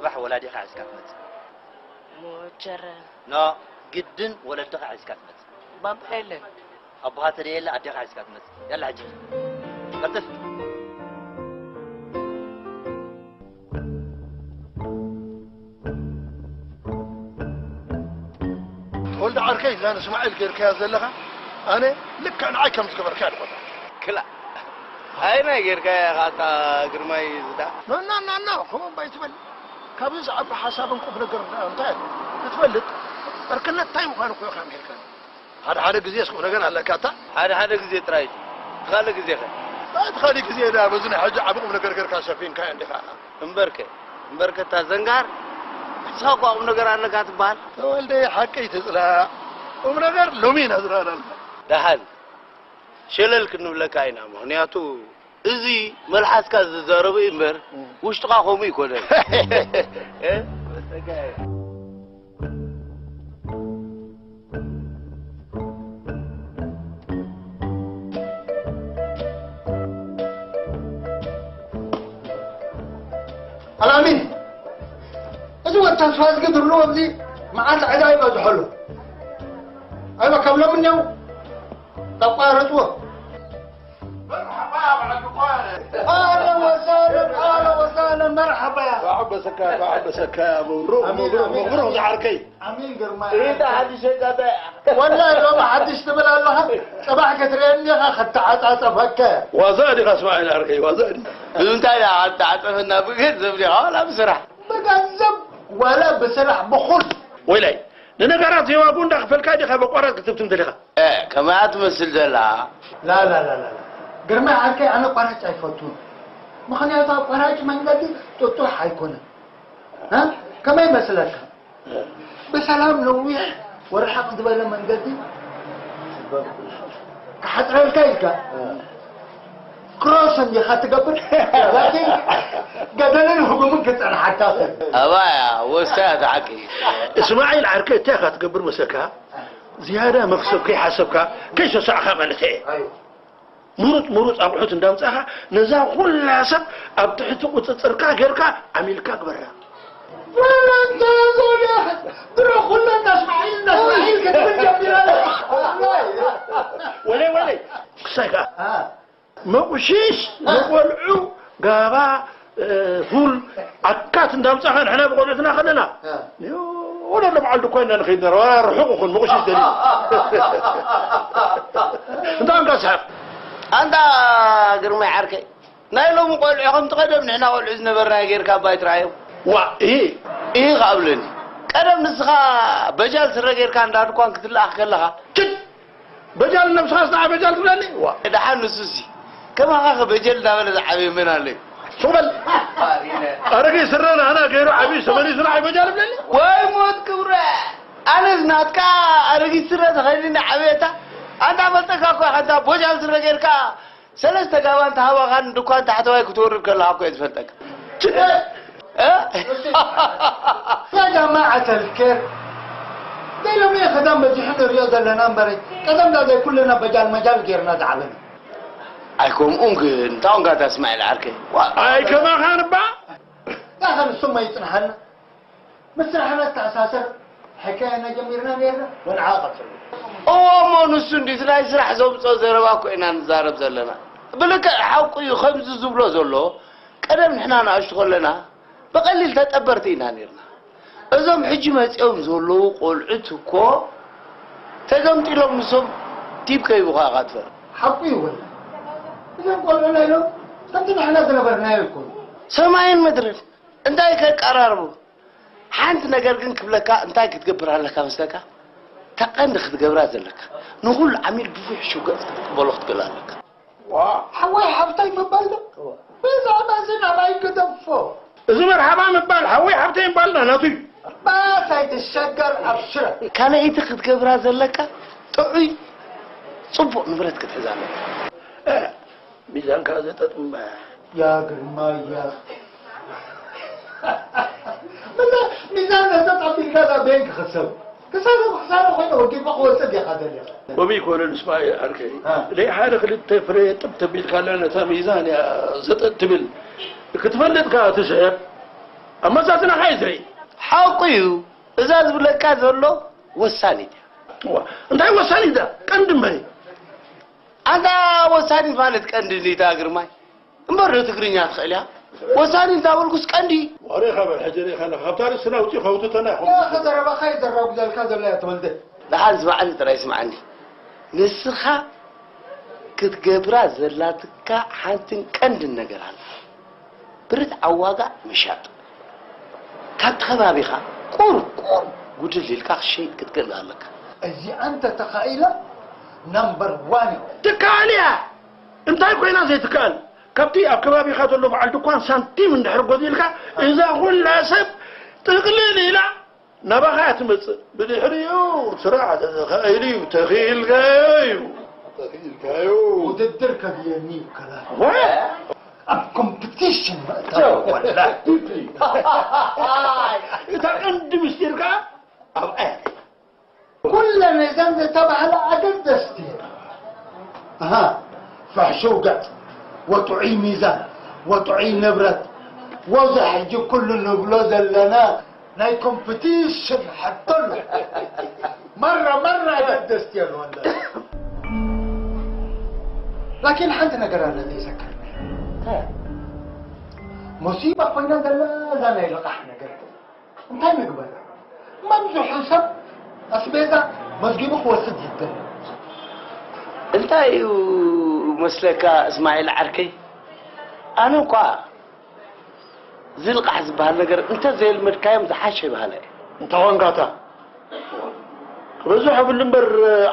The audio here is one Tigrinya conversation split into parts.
ጽባሕ ወላዲኻ ሒዝካ ትመጽእ። ሞቸረ። ኖ፣ ግድን ወለድኻ ሒዝካ ትመጽእ። ባባ የለን። ኣቦኻ ተደየለ ኣዴኻ ሒዝካ ትመጽእ። ያላ ሕጂ ቀልጥፍ። ተወልደ ዓርከይ፣ እዛ ንእስማዒል ጌርካያ ዘለኻ፣ ኣነ ልክዕ ንዓይ ከም ዝገበርካያ ድኾታ። ክላ ኣየናይ ጌርካያ ኢኻ ኣታ ግርማይ ዝዳ? ኖ ኖ ኖ ኖ፣ ከምኡ እባ ኣይትበል። ካብዚ ዝዓቢ ሓሳብን ቁም ነገርን ደኣ እንታይ ኣሎ? ክትፈልጥ ዕርክነት እንታይ ምዃኑ እኮ ኢኻ ኣምሂርካኒ። ሓደ ሓደ ግዜስ ቁም ነገር ኣለካ ኣታ። ሓደ ሓደ ግዜ ጥራይ ድዩ? እቲ ካልእ ግዜኸ? ኣይ እቲ ካልእ ግዜ ደኣ በዚ ናይ ሕጂ ዓቢ ቁም ነገር ጌርካ ሸፊንካዮ እንዲኻ። እምበርከ እምበርከ እታ ዘንጋር ንስኻ እኳ ቁም ነገር ኣለካ ትበሃል። ተወልደይ ሓቀይ ትጽላእ ቁም ነገር ሎሚ ኢና ዝረኣናልና። ደሓን ሸለል ክንብለካ ኢና ምኽንያቱ እዚ መልሓስካ ዝዛረቦ እዩ እምበር ውሽጥኻ ከምኡ ይኮነን። ኣልኣሚን፣ እዚ ወዲ ተስፋዝጊ ድርንዎ እዚ መዓልቲ ዕዳ ይበዝሖ ኣሎ። ኣይዋ ካብ ሎሚ እኒአው ተቋረፅዎ። اهلا وسهلا اهلا وسهلا مرحبا. فعبسك فعبسك يا ابو مبروك مبروك مبروك زعركي. ኣሚን ግርማ። ኢታ ሓድሽ ገዛ። ወላሂ ሎሚ ሓድሽ ትብል ኣለኻ። ጽባሕ ክትርእየኒ ኢኻ ከተዓጻጸፈካ። ዋዛ ዲኻ እስማዒል ዓርከይ ዋዛ ዲ። ብምንታይ ዳ ኣተዓጸፈና ብገንዘብ ዲኻ ዋላ ብስራሕ? ብገንዘብ ዋላ ብስራሕ ብኹል። ወይላይ ንነገራት ዘይዋግኡ እንዳኽፈልካ ዲኻ በቋራጽ ክትብትም ደሊኻ? እ ከመይ እያ ትመስል ዘላ? ላላላላ ግርማይ ዓርከይ ኣነ ቋራጭ ኣይፈቱን። ምኽንያቱ ኣቋራጭ መንገዲ ጥጡሕ ኣይኮነን። እ ከመይ ይመስለካ? ብሰላም ነዊሕ ወርሓቕ ዝበለ መንገዲ ክሓፅረልካ ኢልካ ክሮስ እንዲኻ ትገብር ላኪን ገደልን ህጉምን ክፀንሓካ ኣባያ ወስታ እያ ተሓቂ እስማዒል ዓርከይ እንታይ ኢኻ ትገብር መሰልካ ዝያዳ መኽሰብ ከይሓሰብካ ከይሰሳዕኻ ማለት እየ ምሩፅ ምሩፅ ኣቑሑት እንዳምፃኻ ነዛ ኩላ ሰብ ኣብ ትሕቲ ቁፅፅርካ ጌርካ ዓሚልካ ግበራ። ድሮ ኩለን ኣስማዒል ኣስማዒል ክትብል ጀሚራ። ወለይ ወለይ ክሳይ ከዓ መቑሽሽ ንቆልዑ ጋባ ፉል ዓካት እንዳምፃኻ ንሕና ብቆልዑትና ከለና ወደ በዓል ድኳ ኢና ንኸይድ ነረ ዋላ ርሑቕ ይኹን ምቑሽሽ ደልዩ እንታይ እንካ ስሓቕ ኣንታ ግርማይ ዓርከይ ናይ ሎሚ ቆልዑ ከምቲ ቀደም ንሕና ቆልዑ ዝነበርና ጌርካ እባ ኣይትረኣዮም ዋ እሂ እሂ ከኣብለኒ ቀደም ንስኻ በጃል ስረ ጌርካ እንዳ ድኳን ክትለኣኽ ከለኻ ችድ በጃል ነብስኻስ ንዓ በጃል ትብለኒ ዋ ደሓን ንሱሲ ከማኻ ከ በጀል እንዳበለ ዝዓበየ መን ኣሎ እዩ ሱቕ በል ኣረጊት ስረ ናህና ገይሩ ዓብዩ ተመሊሱ ንዓይ በጃል ይብለኒ ወይ ሞት ክብረ ኣነስ ናትካ ኣረጊት ስረ ተኸዲነ ዓብየታ ኣንታ ፈልጠካ እኳ ከንታ ቦጃል ስረ ጌርካ ሰለስተ ጋባን ተሃዋኻን ድኳን ታሕተዋይ ክትወርድ ከለኻ እኮ እየ ዝፈልጠካ። ያ ጃማዓ ተልኬር ዘይሎሚ ከዳም በዚሑ ንሪኦ ዘለና እምበረ ቀደም ዳ ዘይኩልና በጃል መጃል ጌርና ዝዓበና። ኣይከምኡን ግን እንታይ ኾንካ እታ እስማዒል ዓርከይ? ኣይ ከማኻን እባ። ያ ኸ ንሱማ ይጽንሓና። ምስ ስራሕና ዝተኣሳሰር ሕካየና ጀሚርና ነይርና ወንዓ ቀጽሉ። እወ እሞ ንሱ እንዲ እቲ ናይ ስራሕ ዘምፅኦ ዘረባ እኮ ኢና ንዛረብ ዘለና። ብልክዕ ሓቁ እዩ ከምዚ ዝብሎ ዘሎ ቀደም ንሕና ንኣሽቱ ከለና ብቐሊል ተጠበርቲ ኢና ነይርና። እዞም ሕጂ መፂኦም ዘለዉ ቆልዑት እኮ ተገምጢሎም ንሶም ቲብ ከይቡኻ ኢኻ ትፈርድ። ሓቁ እዩ ወላ እዞም ቆልዑ ናይ ሎም ከምቲ ንሕና ዝነበርናዮ ኣይኮኑ። ሰማይን ምድርን እንታይ ከቀራርቡ ሓንቲ ነገር ግን ክብለካ እንታይ ክትገብር ኣለካ መስለካ እታ ቀንዲ ክትገብራ ዘለካ ንኩሉ ዓሚል ብፍሕሹ ገፅ ክትቅበሎ ክትክእል ኣለካ ሓወይ ሓብታይ ምባል ዶ ብዛዕባ እዚ ናባይ ግደፎ እዚ መርሓባ ምባል ሓወይ ሓብተይ ምባልና ናቱ እዩ ባስ ኣይትሸገር ኣብሽረ ካልኣይቲ ክትገብራ ዘለካ ጥዑይ ፅቡቅ ንብረት ክትሕዝ ኣለካ ሚዛንካ ዘጠጥምባ ያ ግርማ ያ ምና ሚዛን ነዘጥ ኣቢልካ ዛ ቤን ክኸሰብ ክሳረ ክሳረ ኮይነ ወዲባ ክወፅእ ዲኻ ደሊኻ ከምኡ ይኮነ ንስማኤል ዓርከይ ደይ ሓደ ክልተ ፍረ ጥብ ተቢልካ ኣላ ነታ ሚዛን እያ ዘጠጥ ትብል ክትፈልጥ ከኣ ትስሕብ ኣመዛዝናኻ እዩ ዝርኢ። ሓቁ እዩ። እዛ ዝብለካ ዘሎ ወሳኒት እያ። እዋ፣ እንታይ ወሳኒት እያ? ቀንዲ እምበሪ። ኣንታ ወሳኒት ማለት ቀንዲ እንዲታ ግርማይ። እምበር ዶ ትግርኛ ትኽእል እያ? ወሳኒት እንዳበልኩስ ቀንዲ። ወሬኻ በል፣ ሕጂ ርኢኻ ኣለኻ። ካብታ ርእስና ውፅኢ ከውትተና ኢኹም። ያ፣ ከዘረባኻ ይዘረብ ዘልካ ዘሎ እያ ተወልደ። ደሓን ስማዕኒ፣ ጥራይ ስማዕኒ። ንስኻ ክትገብራ ዘላትካ ሓንትን ቀንድን ነገር ኣላ። ብርትዓዊ ዋጋ ምሻጥ። ካብቲ ከባቢኻ ቁሩብ፣ ቁሩብ ጉድል ኢልካ ክሸይጥ ክትክእል ኣለካ። እዚኣ እንተ ተኻኢላ፣ ናምበር ዋን እዩ። ትከኣል እያ። እንታይ ኮይና ዘይትከኣል? ካብቲ ኣብ ከባቢኻ ዘሎ በዓል ድኳን ሳንቲም እንድሕር ጎዲልካ፣ እዛ ኩላ ሰብ ጥቕልል ኢላ ናባኻ እያ ትመጽእ። ብድሕሪኡ ስራሕ ተተኻኢሉ እዩ። ተኺኢልካዮ እዩ። ተኺኢልካዮ። ውድድር ከድልየኒ እዩ ከላ። ወ- ኣብ ኮምፒቲሽን ምእታው ጆ። ወላ። እታ ቀንዲ ምስጢር ከኣ ኣብኣ እያ። ኩለን እዘን ዝተባህላ ኣገደስቲ እየን። ኣሃ፣ ፍሕሹው ገጽ፣ ወጥዑይ ሚዛን፣ ወጥዑይ ንብረት፣ ወዚ ሕጂ ኩሉ ንብሎ ዘለና ናይ ኮምፒቲሽን ሕቶ ኣሎ። መራ መራ ኣገደስቲ እየን ወላ። ላኪን ሓንቲ ነገር ኣለ ዘይዘከርና። እንታይ? ሙሲባ ኮይና ዘላ እዛ ናይ ልቓሕ ነገር። እንታይ ንግበር? መብዝሑ ሰብ ኣስቤዛ መዝጊቡ ክወስድ ይደሊ። እንታይ እዩ መስለካ እስማዒል ዓርከይ? ኣነ እኳ እዚ ልቓሕ ዝበሃል ነገር እንተዘየልመድካዮም ዝሓሸ በሃላይ። እንታይ ኾንካታ? ክበዝሕ የብሉ እምበር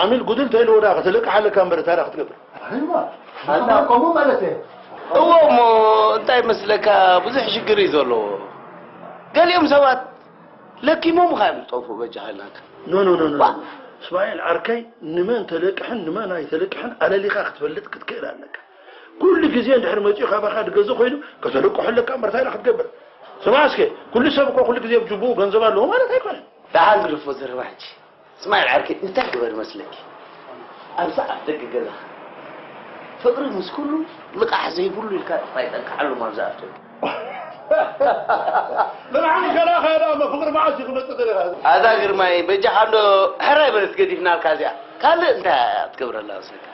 ዓሚል ጉድል ተይልዎ ደኣ ክትልቃሕ ኣለካ እምበር እንታይ ደኣ ክትገብር? ኣይዋ፣ ኣንታ ከምኡ ማለት እየ። እዎ እሞ እንታይ መስለካ ብዙሕ ሽግር እዩ ዘለዎ። ገሊኦም ሰባት ለኪሞም ኻዮም ዝጠፍኡ በጃኻ ኢልናካ። ኖ ኖ ኖ ኖ። ዋ። እስማኤል ዓርከይ ንመን ተለቅሕን ንመን ኣይተለቅሕን ኣለሊኻ ክትፈልጥ ክትክእል ኣለካ። ኩሉ ግዜ እንድሕር መጺኡ ካባኻ ድገዝእ ኮይኑ ከተለቅሖ ኣለካ እምበር እንታይ ኢኻ ክትገብር? ስማዕ እስከ፣ ኩሉ ሰብ እኮ ኩሉ ግዜ ኣብ ጅቡኡ ገንዘብ ኣለዎ ማለት ኣይኮነን። ደሓን ግደፎ ዘረባ ሕጂ። እስማኤል ዓርከይ እንታይ ግበር መስለኪ? ኣብዚ ኣፍ ደገ ገዛኻ ፍቕሪ ምስ ኩሉ ልቓሕ ዘይብሉ ኢልካ ጥራይ ጠንቅዓሎም ኣብዚ ኣፍ ደገ። ልቓሕ ንገላኻ ኢላ እሞ ፍቕሪ መዓስ እዩ ክመጽእ ገሊኻ? ኣታ ግርማይ በጃኻ እንዶ ሕራይ በለት ገዲፍናልካ እዚኣ። ካልእ እንታይ እያ ትገብረላ መስለካ?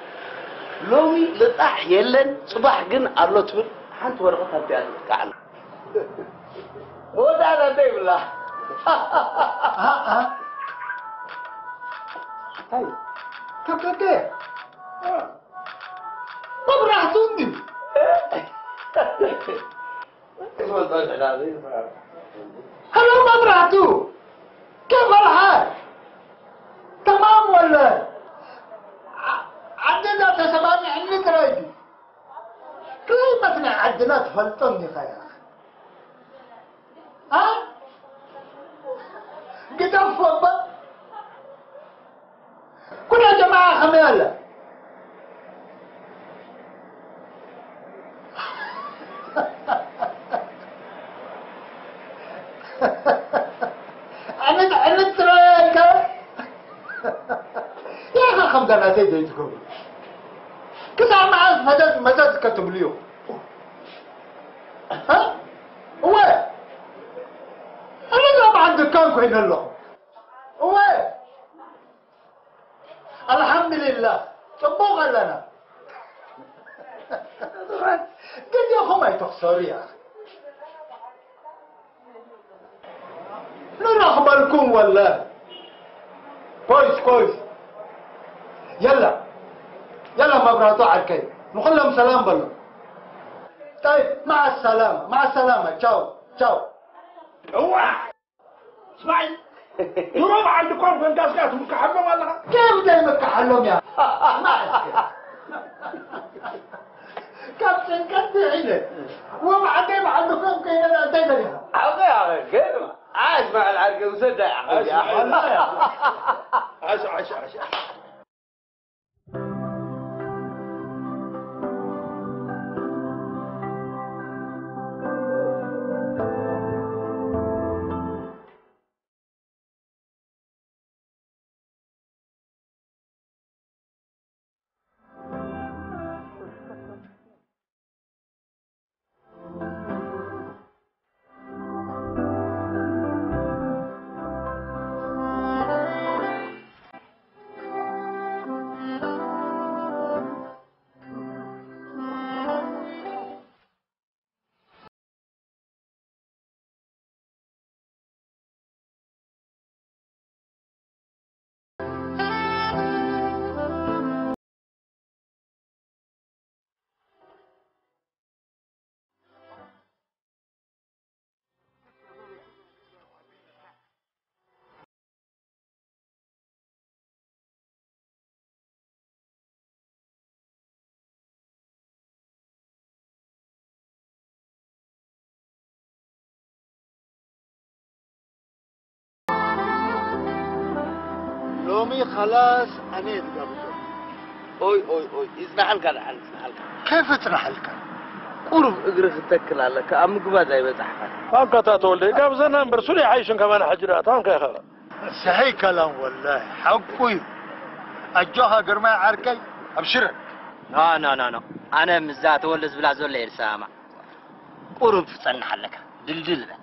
ሎሚ ልቓሕ የለን፣ ጽባሕ ግን ኣሎ ትብል ሓንቲ ወረቐት ኣብዚኣ ትጥቃዕ ኣላ። መወዳእታ እንታይ ይብላ? ኣኣ። እንታይ? ከብደደ። መብራህቱ እንድዩ። ሄሎ መብራህቱ። ከይፈርሓ። ተማም ወለ። ዓ-፣ ዓድና ተሰማሚዕኒ ጥራይ ድዩ? ክላይመት ናይ ዓድና ትፈልጦ እንዲኻ ኢኻ። ኣ? ግደፎ እባ። ኩላ ጀማዓ ከመይ ኣላ? ዕንት፣ ዕንት ትረኣየካ? ያኻ ከምዛ ናተይ ዘይትገብሩ። ክሳብ መዓስ ፈዘዝ መዘዝ ከትብልዩ? እ? እወ። ኣነ እዛ በዓል ድካን ኮይነ ኣለኹ። እወ። ኣልሓምዱሊላህ፣ ጽቡቕ ኣለና። ግዜኹም ኣይትኽሰሩ፣ ያ። ንረኽበልኩም ወላሂ። ኮይስ፣ ኮይስ። የላ፣ የላ መብራህቱ ዓርከይ፣ ንኹሎም ሰላም በሎም። ጠይብ፣ መዓ ሰላማ፣ መዓ ሰላማ፣ ቻው፣ ቻው። እዋ! ስማዒ፣ ድሮ በዓል ድኳን ኮንካስ ከኣ ትምክሓሎም ኣለኻ? ከየፍ ዘይምክሓሎም እያ። ስማዕ እስከ። ካብ ጭንቀት ድሒነ፣ ወብዓተይ በዓል ድኳን ኮይነ እንታይ ደሊኻ? ሓቂ፣ ሓቂ፣ ግን፣ ኣይ፣ እስማዒል ዓርከይ፣ ውሰዳ እያ፣ ሓቂ እያ። ኣይ፣ እስማዒል። ወላሂ። ዓሽ፣ ዓሽ፣ ዓሽ። ሚ ኸላስ ኣነ እየ ዝጋብዞ። ኦይ ኦይ ኦይ ይጽናሓልካ ደሓን ይጽናሓልካ። ከይፍ እጽናሓልካ? ቁሩብ እግሪ ክትተክል ኣለካ ኣብ ምግባዝ ኣይበጻሕካን። ኣንካታ ተወልደ ጋብዘና እምበር ሱር ይሓይሽን ከማና ሕጂ ደኣ ታንካ ኢኻ። ሰሐይ ከላም ወላሂ ሓቁ እዩ። ኣጆኻ ግርማይ ዓርከይ ኣብሽረ። ኖ ኖ ኖ ኖ ኣነ ምስዛ ተወልደ ዝብላ ዘሎ እየ ዝሰማማዕ። ቁሩብ ትጸንሕ ኣለካ። ድልድል በል።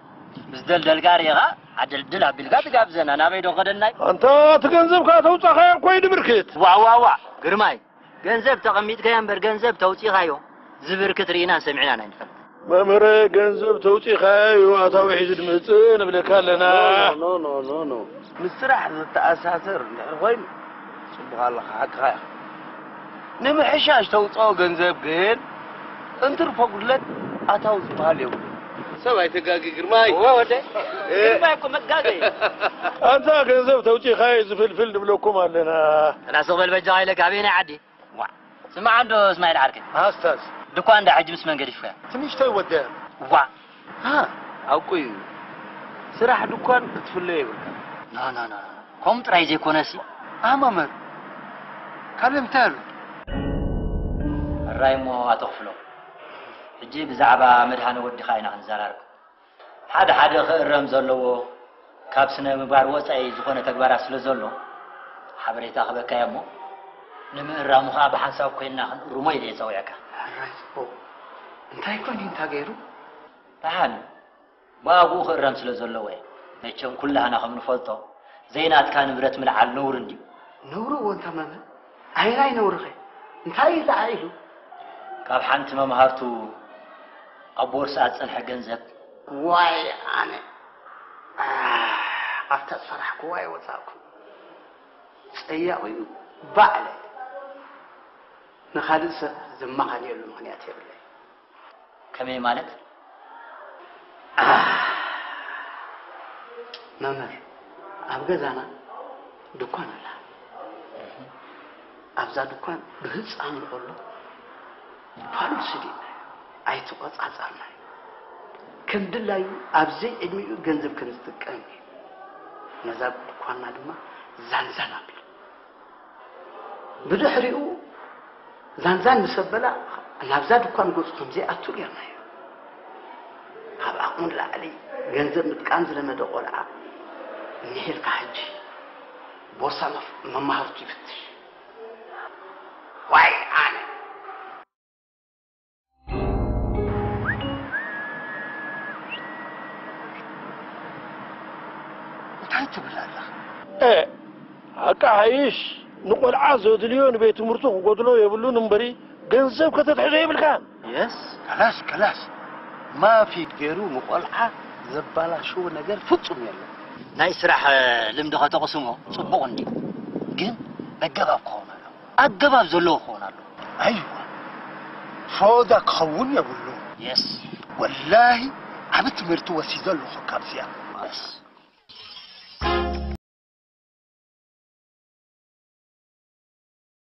ምስ ደልደልካ ርኢኻ ዓደልድል ኣቢልካ ትጋብዘና ናበይ ዶ ከደናይ? ኣንታ እቲ ገንዘብካ ተውጻኻዮ እኮ እዩ ድብርክት። ዋዋዋ ግርማይ ገንዘብ ተቐሚጥካዮ እምበር ገንዘብ ተውጺኻዮ ዝብርክት ርኢናን ሰሚዕናን ኣይንፈልጥ። መምህረ ገንዘብ ተውጺኻዮ እዩ ኣታዊ ሒዙ ድመጽእ ንብለካ ኣለና። ኖ ኖ ኖ ኖ ምስ ስራሕ ዝተኣሳሰር እንድሕር ኮይኑ ጽቡቕ ኣለኻ ሓቅኻ ኢኻ። ንምሕሻሽ ተውፅኦ ገንዘብ ግን እንትርፎ ጉድለት ኣታዊ ዝበሃል የብሉ። ሰብ ኣይተጋጊ ግርማይ። እወ ወደ ግርማይ እኮ መጋገ እዩ። ኣንታ ገንዘብ ተውፂኻዮ ዝፍልፍል ንብለኩም ኣለና። ተናስቕ በል በጃኻ ኢለካ ኣበየናይ ዓዲ? ዋ ስማዕ እንዶ እስማኤል ዓርከይ። ኣስታዝ። ድኳ እንዳ ሕጂ ምስ መን ገዲፍካያ? ትንሽተይ ወደ። ዋ ሓቁ እዩ። ስራሕ ድኳን ክትፍለዮ የብልካ። ኖ ኖ ኖ ከምኡ ጥራይ ዘይኮነሲ። ኣማመር ካልእ እንታይ ኣሎ? ሕራይ እሞ ኣቶ ክፍሎም፣ ሕጂ ብዛዕባ መድሃነ ወድኻ ኢና ክንዘራረብ። ሓደ ሓደ ክእረም ዘለዎ ካብ ስነ ምግባር ወፃኢ ዝኾነ ተግባራት ስለ ዘሎ ሓበሬታ ክበካ እየ እሞ ንምእራሙ ከዓ ብሓንሳብ ኮይንና ክንእርሞ ኢለ እየ ፀዊዐካ። ሕራይ ፅቡቕ። እንታይ ኮይኑ እንታይ ገይሩ? ደሓን ብኣግኡ ክእረም ስለ ዘለዎ እየ። መቸም ኩላህና ከም ንፈልጦ ዘይናትካ ንብረት ምልዓል ነውሪ እንድዩ። ነውሪ እወ እንታ መመ ኣየናይ ነውሪ ኸ እንታይ እዩ ለዓኢሉ? ካብ ሓንቲ መምሃርቱ ኣብ ቦርስኣ ዝጸንሐ ገንዘብ። ዋይ ኣነ ኣብታ ዝፈራሕክዋ እየ ወጻእኩ። ጸያቒኡ ባዕለ ንኻልእ ሰብ ዘማኻንየሉ ምኽንያት የብለይ። ከመይ ማለት? መምህር ኣብ ገዛና ድኳን ኣላ። ኣብዛ ድኳን ብህፃኑ ከሎ ፋሉል ስዲድናዮ ኣይተቆፃፀርናዮ። ከም ድላዩ ኣብ ዘይዕድሚኡ ገንዘብ ከም ዝጥቀም እዩ። ነዛ ድኳንና ድማ ዛንዛን ኣቢሉ። ብድሕሪኡ ዛንዛን ምስ ኣበላ ናብዛ ድኳን ገፁ ከም ዘይኣቱ ጌርናዮ። ካብ ዓቕሙ ንላዕሊ ገንዘብ ምጥቃም ዝለመደ ቆልዓ እኒሀ ኢልካ ሕጂ ቦርሳ መፍ- መማህርቱ ይፍትሽ። ዋይ ኣነ! እንታይ ትብል ኣለኻ? እ፣ ኣቃሓይሽ ንቆልዓ ዘድልዮ ንቤት ትምህርቱ ክጎድሎ የብሉን እምበሪ ገንዘብ ከተትሕዞ የብልካን። የስ ከላስ ከላስ ማፊ ገይሩ ንቆልዓ ዘባላሽዎ ነገር ፍጹም የለን። ናይ ስራሕ ልምዲ ከተቕስሞ ጽቡቕ እንድዩ፣ ግን በገባብ ክኸውን ኣለዎ። ኣገባብ ዘለዎ ክኸውን ኣለዎ። ኣይዋ ፎዳ ክኸውን የብሉ። የስ ወላሂ ዓቢ ትምህርቲ ወሲደ ኣለኹ ካብዚኣ። የስ